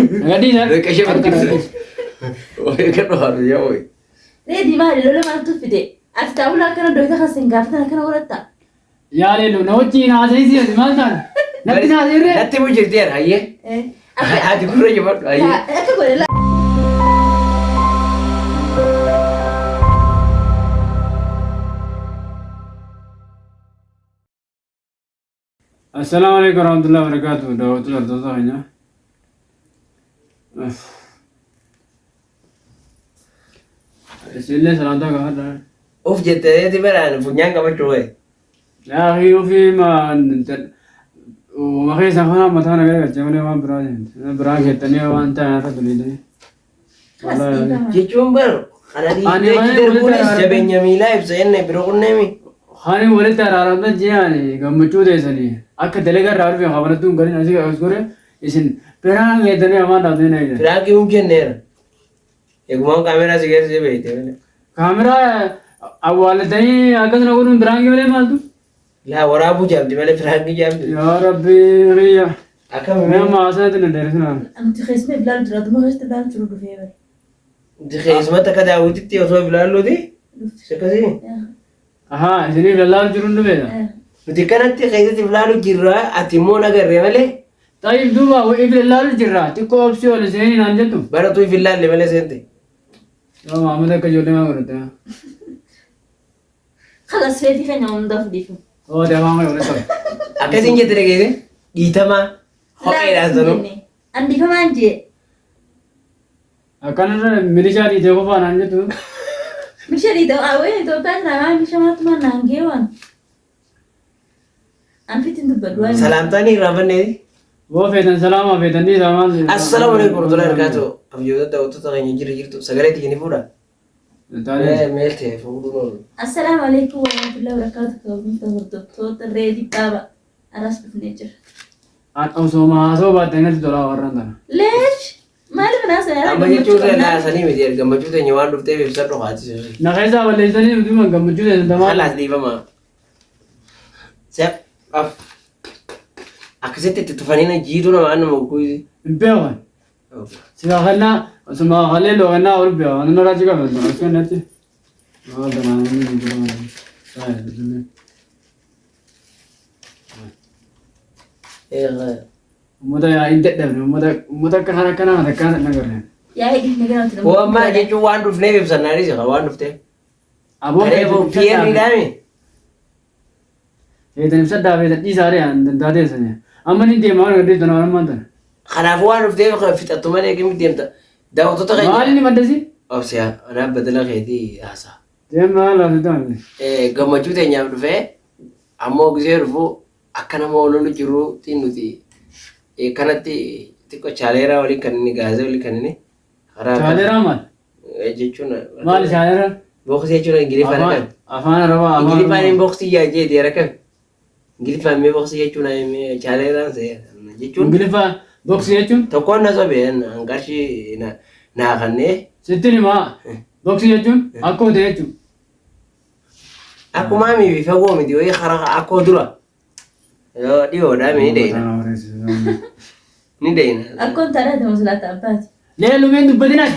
Nagadhiisa. Reqeshee barkeesse. Wayii kan dhufaatu yaa wayii. Reedi maali lola maaltu fide? Ati taa'ula akkana doyita kan sin gaafatan akkana godhatta. Yaa leellu na wajjin haasa'isi ati maal taate? Natti na haasa'irree? Natti mu jirti hayyee. Akka Ati gurra jabadhu hayyee. akka godhe laa. Assalaamu alaikum warahmatullahi wabarakatuh. Daawwattoota hordoftoota keenya. Isinillee salaamtaa gaafadha. Uf jetteeti baraan funyaan qabachuu wayi. Yaa akhi ofii ma uuma keessa kana mataa na garagalchee malee waan biraa biraa keettanii waan ta'an irra duliidanii. Jechuun bar kana Ani dhiibbee waan darbuunis walitti araaramne- jabeenya miilaa ibsa jenne bira qunneemi. Hani walitti araaramtan je'ani gammachuu teessanii akka dalagaa irraa dhufe kafalattuu hin galin asii as gore isin biraan geeddanii afaan dhaabdanii na eegdan. Firaaqii hun kenneera. Eegumaan kaameraa si geessisee beekte malee. Kaameraa awwaalatanii akkasuma godhuun biraan malee maaltu? Laa waraabuu jaamti malee firaaqii jaamti. Yaa Rabbi kiyya. Akkam Mee amma haasa'atti na dheeressinaa. Nuti keessuma ilaalu jira. Duma keessatti ilaalu jiru dhufee bare. Keessumatti akka daawwititti osoo ilaalluuti. Akkasii. Ahaa isiniif lallaalu jiruun dhufeedha. Nuti kanatti keessatti ilaalu jirra ati immoo nagarre malee Ta'iif duuba if lallaalu jirra xiqqoo obsii ol seenii naan jettu. baratu if ilaalle malee seente. Yoo Maamud akka ijoollee maa godhatte. Kalas feetii keenya hundaaf dhiifamu. Oo deemaa malee walitti qabe. Akkasiin jette dhageesse dhiitamaa kopheedhaan sanuu. An dhiifamaan jee. Akkanarra milishaa dhiitee qofaa naan jettu. Misha dhiitama awwee Itoophiyaa jira maa misha maaltu maan naan gee waan. An fitti hin dubbadhu waa'ee. Salaamtaan irraanfannee. Boo feetan salaamaa feetan dhiisaa maal. Assalaamu alaikum warahmatullahi wabarakatuh. Kabajamtoota daawwattoota keenya jirra jirtu sagalee tiyya ni fuudha. Taatee. Meel ta'e fuudhuun oolu. Assalaamu alaikum warahmatullahi wabarakatuh. Kabajamtoota hordoftoota Reedii Baaba aras dhufnee jira. Osoo haasoo baattee natti tolaa warraan tana. Leesh maaliif naasa yaa Amma jechuun laasanii miti gammachuu teenya waan dhufteef ibsadhu haati. Na keessaa balleessanii nuti gammachuu teessan tamaa. Halaas dhiifama. Seef af. Akkasitti itti tufanii na jiituu nama annuma kuisi. Hin beekan. Sila kennaa osuma kalee loo kennaa ol beekan. Waan narraa jiga beekan. Osoo kennatti. Maal tanaa inni jijjiirama. Uummata yaa hin dadhabne uummata uummata akka kana akkanaa kana akkanaa hin agarre. Yaa hidhi gara nuti Hoo ammaa jechuun waan dhufneef ibsannaanis waan dhufteef. Aboo Kareefu PN dhaami. Feetan ibsadhaa feetan dhiisaa ree an dandaatee sani. Amma ni deema waan gaddeef tana waan ammaan tana. Kanaafuu waan dhufteef fixattu malee kimi deemta. Daawwattoota keenya. Maal inni maddasi? Obsiyaa anaaf badala keetii haasaa. Deema laata ta'an. Gammachuu teenyaaf dhufee ammoo gisee dhufu akka nama ololu jiruutti nuti kanatti xiqqoo chaaleeraa waliin kan inni gaazee waliin kan inni karaa Chaaleeraa maal? jechuun Maal chaaleeraa? Boksii jechuun ingiliffaan Afaan akkami? afaan arabaa afaan Ingiliffaan hin Oromoo. boksii yaa jeeti akkami? Ingiliffaan mee boksii jechuun mee chaaleeraan seera jechuun Ingiliffaa boksii jechuun tokkoon na sobe hanqarshii naa kannee sittin himaa. Boksii jechuun akkoo ta'e jechuudha. Akkuma mii fi fagoo miti wayii karaa akkoo dura yoo dhiyoodhaa mi ni deeyna ni deeyna. Akkoon taanaa ta'u silaata abbaati. Leellu meen dubbatin ati.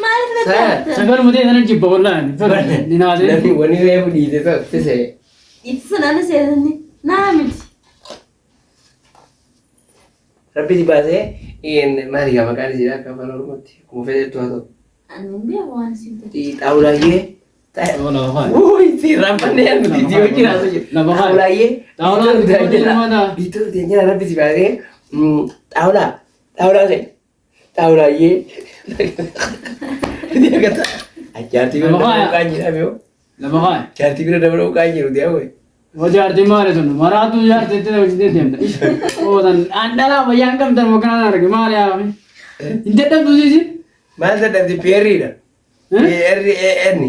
Maaliif natti Saa- haafta? Sagaluma ta'e sana jibba wallaan. Ni naasee. Namni wani reefu dhiite ta'e Ittisa naannoo seerani naa miti. Rabbi si baasee maali gaa maqaan isiidha akka afaan Oromootti akkuma fedhettu haa ta'u. Ani hin beeku waan isin ta'e. Xaawulaayyee. Wuuy si raffannee nuti si hojii raasuu jiru. Lafa haa. Xaawulaayyee. Xaawulaan guddoo Dhiitoo jala rabbi si baasee xaawulaa xaawulaa ta'e xaawulaayyee. Jaartii bira dabaluu kaan jedhame hoo. Lafa haa. Jaartii bira dabaluu kaan jiru deemuun. Hojii jaartii maali sun maraatu jaartii itti hojii deemta. Ootan an dhalaa fayyaa hin qabdan wakkanaan arge maali haa. Hin dadhabdu siisi. Maal dadhabdi PR'dha. P-R-A-N.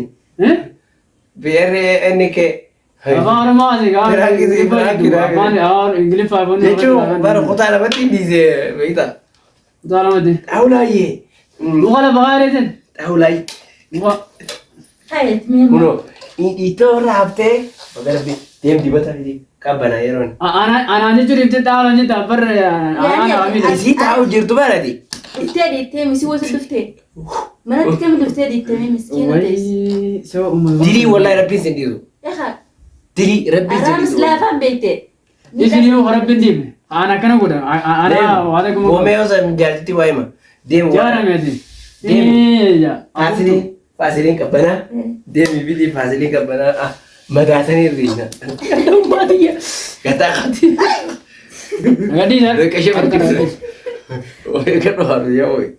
P-R-A-N-K. Afaan Oromoo asii gaa. Biraakisi, biraakisi. Afaan afaan Ingiliffaa afaan Jechuun bara kutaa lamatti hin dhiise beektaa. Kutaa lamatti. Xaawulaayyee. Muka lafa haa reetin. Xaawulaayyee. Muka. Haayet mee Kunoo dhiitoo irraa haftee magaalaa deem dibata fidee. Qabbana yeroon. Anaan jechuun ibsa xaawula jetta barra anaan haamile. Isii taa'u jirtu barati. Dhuftee dhiittee misii wasa dhuftee. Manatti kami dhuftee dhiittee miskiina teessi. Wayii soo uummata. Dilii wallahi rabbiin sin dhiisu. Ehaa Dilii rabbiin sin araanis dhiisu. laafaan beekte. Isin yoo rabbiin diime aan akkana godha anaa waa takka Goomee yoo san jaartitti waa hima. Deemu. Jaarameeti. Deemi. Faasiliin faasiliin qabbanaa. Deemi bidii faasiliin qabbanaa. Ah, Madaatanii riina. Maatiyya. Gataa qaati. Gadhiisa. Reqeshee barkeessa. Wayii kan dhufaatu yaa wayii.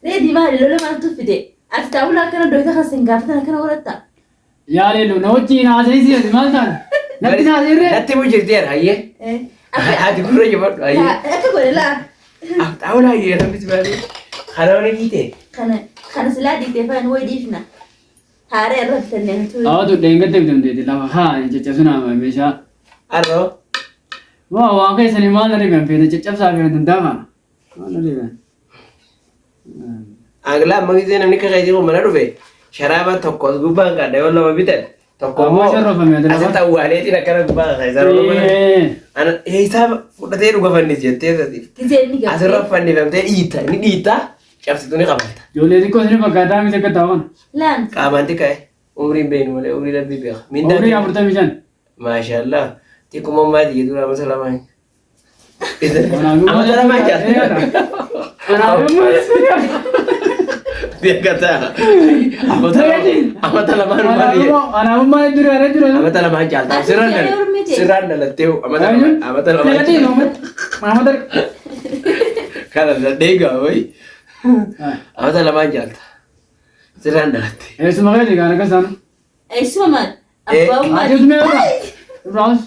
Reedi maali lola maaltu fide? Ati taa'ula akkana dooyita kan sin gaafatan akkana godhatta. Yaa leellu na wajjin haasa'ii maal taate? Natti haasa'irree? Natti mujjirteera hayyee. Haati gurra jabadhu hayyee. Akka godhe laa. Xaawulaa hayyee namni baay'ee. Kana wani dhiite. Kana kana silaa dhiitee faan wayi dhiifna. Haaree irra bitannee nuti. Awwaatu dheengatte bitamteeti lafa haa caccabsuna meeshaa. Arroo. Waa waan keessanii maal na dhiban feete caccabsaa fi danda'ama. Maal na dhiban? Anglaa amma gisee namni akka keetii kun mana dhufe sharaaba tokko as gubbaan qaadha yoo lama bitan tokko Ammoo immoo sharrafame ati lafa. asitti awwaaleetiin akkana gubbaan qaadha. Ana eessaa fudhatee dhuga fannis jettee sati. Gisee inni gaafate. Asirra fannifamtee dhiitta ni dhiitta cabsitu ni qabatta. Ijoollee xiqqoo isin fakkaataa miti akka taa'an. Laan. Qaamaan xiqqaa'e umriin beenu malee umrii rabbii beeka. Mindaan Umrii 45. Maashaallah xiqquma ammaa jedhu amma salamaan. Amma salamaan jaalladha. Beekataa. Amata lamaan maali? Anaafummaa dura irra jira. Amata lamaan jaaltaa. Sirraan dhalattee. Sirraan dhalattee. Amata lamaan. Amata lamaan. Kana deegaa wayi. Amata lamaan jaalta. Sirraan dhalattee. Eessuma keeti kan akka isaan. Eessuma maal? Abbaa Ati ummaa. usmee irraa. Raas.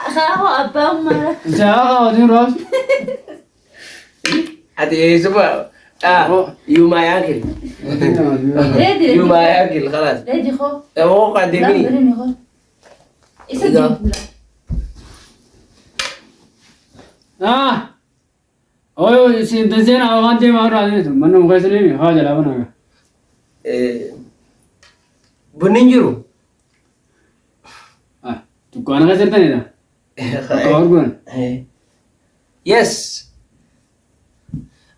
Akaakuu abbaa ummaa. Isaa kaawwatiin raas. Ati eessuma. Ah, you my uncle. Reedi You my uncle, خلاص. reedi koo. هو قاعد يمين. Reedi koo. Isa deemula. Ah. Oyo isin daseen waan deemaa irraa deemtu manni muka isinii haa jalaa banaa. Bunni hin jiru. Ah, dukkaana keessa jirtanidha. Bakka gurguran. Yes.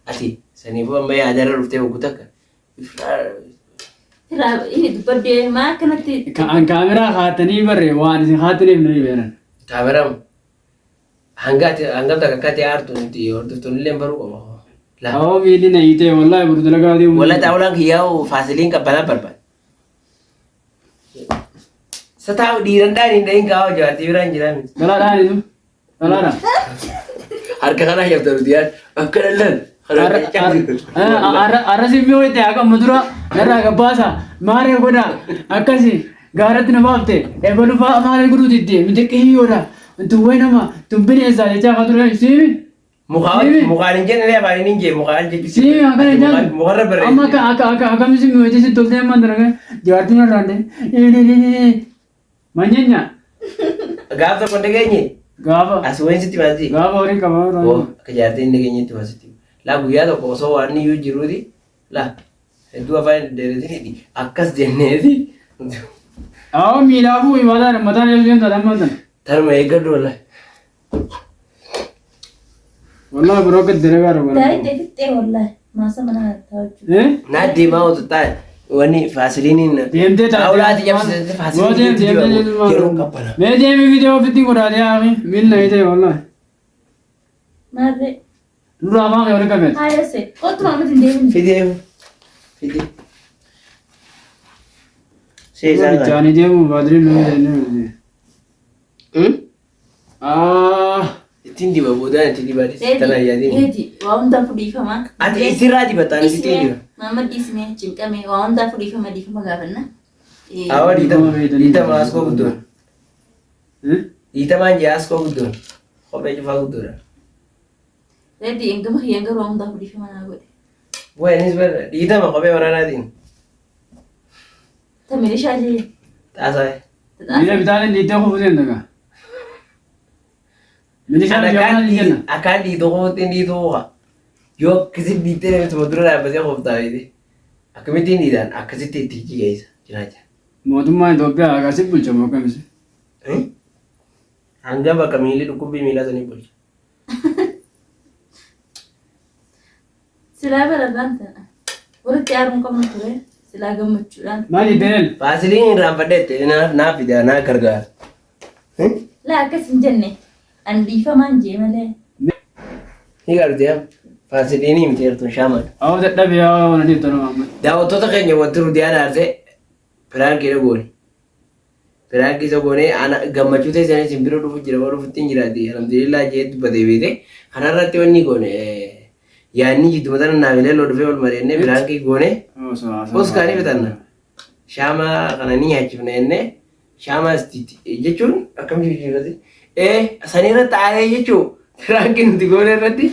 Ati saniifuu amma yaadarra dhuftee hogguu takka. Irraa inni dubbadde maa akkanatti. Kan kaameraa haatanii barree waan isin haataniif nu beeran. Kaameraan hanga ati hangam takka akka ati aartu nuti hordoftoonni illee baruu qaba. La. Awwa miilli na hiitee wallahi buru dalagaa deemu. Wala xaawulaan kiyyaa'u faasiliin qabbanaa barbaada. Sa taa'u dhiiran dhaan hin dhahin kaa'u jaartii biraan jiraa miti. Galaadhaan isu. Galaadhaan. Harka kanaa jabta nuti yaad akka dhallan. Arra simmii wayite akka amma dura narraa gabbaasa maaree godha akkasi gaaratti na baafte ebalu fa'aa maaree godhuuti itti miti qiyyoodha tuwwee nama tun bineensa jechaa akka ture siimi. Mukaan mukaan hin jenne afaan hin jee mukaan jechuudha. Siimi akkana jechaa Mukarra barreesse. amma akka akka akka akkami simmii wayite si toltee amma dalagaa jaartiin irraan de manyenya Gaaf tokko dhageenye gaafa as wayin sitti maasii. gaafa horii qaba Oo akka jaartiin dhageenyetti maasitti. Laa guyyaa tokko osoo waan iyyuu jiruuti laa hedduu afaan dheeratiniiti akkas jenneeti. Awwa miilaafuu mataan mataan eessu deemta amma tan. Tarma eeggadhu wallahi. Wallahi biroo akka dalagaa Daa'ii roga. deebittee wallaahi. Maasa mana haattaa jechuudha. Eh? Naa deemaa otoo taa'e wanni faasiliiniin. Deemtee taate. Xaawulaati jabsiisatti faasiliiniin yeroo qabbana. Mee deemi viidiyoo ofitti godhaatee haa miilna hiitee wallahi. Maarree. Dura afaan kee wali qabeet. Haaya se. Kottu maamatti hin deemne. Fidee fidee. Seesaan kana. Bichaanii deemu baadiriin nu deemu. Ah. Ittiin diba boodaan ittiin diba tana yaadini. Reedi waa hundaafuu dhiifama. Ati isirraa dibataan ittiin diba. Maamad dhiisnee cinqame waa hundaafuu dhiifama dhiifama gaafanna. Awa dhiitama dhiitama askoo guddoon. Dhiitamaan jee askoo guddoon. Kophee cufaa guddoodha. Reedi hangama kiyyaan garuu waa hundaafuu dhiifama naa godhe. Bu'aa innis bara dhiitama kophee waraanaatiin. Ta milishaa jee. Xaasaa. Miila bitaaleen dhiittee kufuuteen daga. Milishaan biyya kanaa jenna. Akkaan dhiituu kufuutiin dhiituu kufa. Yoo akkasitti dhiittee namni tuma dura dhaabbatee kuftaa beekte. Akkamittiin dhiitaan akkasitti itti jigeessa cinaacha. Mootummaan Itoophiyaa akkasitti bulchamu akkamisi. Hanga bakka miilli dhukkubbii miilaa sanii bulcha. Silaa bararraan tana. Walitti aaruun qabnu ture. Silaa gammachuudhaan. Maal jettee Faasiliin irraanfadheette naaf fida naa gargaara. Laa akkas hin jenne. An dhiifamaan jee malee. Ni gartee faasiliinii miti eertuun shaamaadha. Awwa dadhabe yaa waan adiif tolu amma. Daawwattoota keenya wanti Rudiyaan aarsee piraankii dha goone. Piraankii isa goone ana gammachuu teessanis isin bira dhufu jira warra dhufutti hin jiraati. Alhamdulillah jee dubbatee beete. Kanarratti wanni goone yaadni jidduma tana naaf illee dhufee wal mari'annee piraankii goone. Oskaanii bitanna. Shaamaa kana ni nyaachifna jennee shaamaa jechuun akkam jechuudha. Sanii irratti aaree jechuun piraankii nuti goone irratti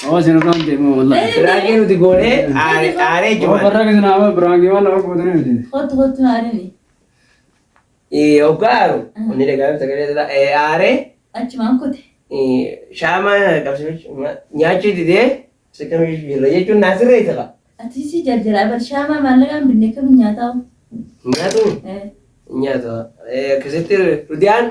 Awwa isin irraan deemu wallahi. piraankii nuti goone aaree Awwa jechuudha. barra keessa nama biraankii waan lafa gootanii miti. Kottu kottu aarini. Hoggaa aaru inni dhagaame sagalee isaa aaree Achumaan kote. shaamaa qabsiifachuu nyaachuu didee sikkam jirra jechuun naa sirreessa qaba. Ati si jarjaraa bar shaamaa maallaqaan binne kamiin nyaataa? Nyaatu nyaatu akkasitti Rudiyaan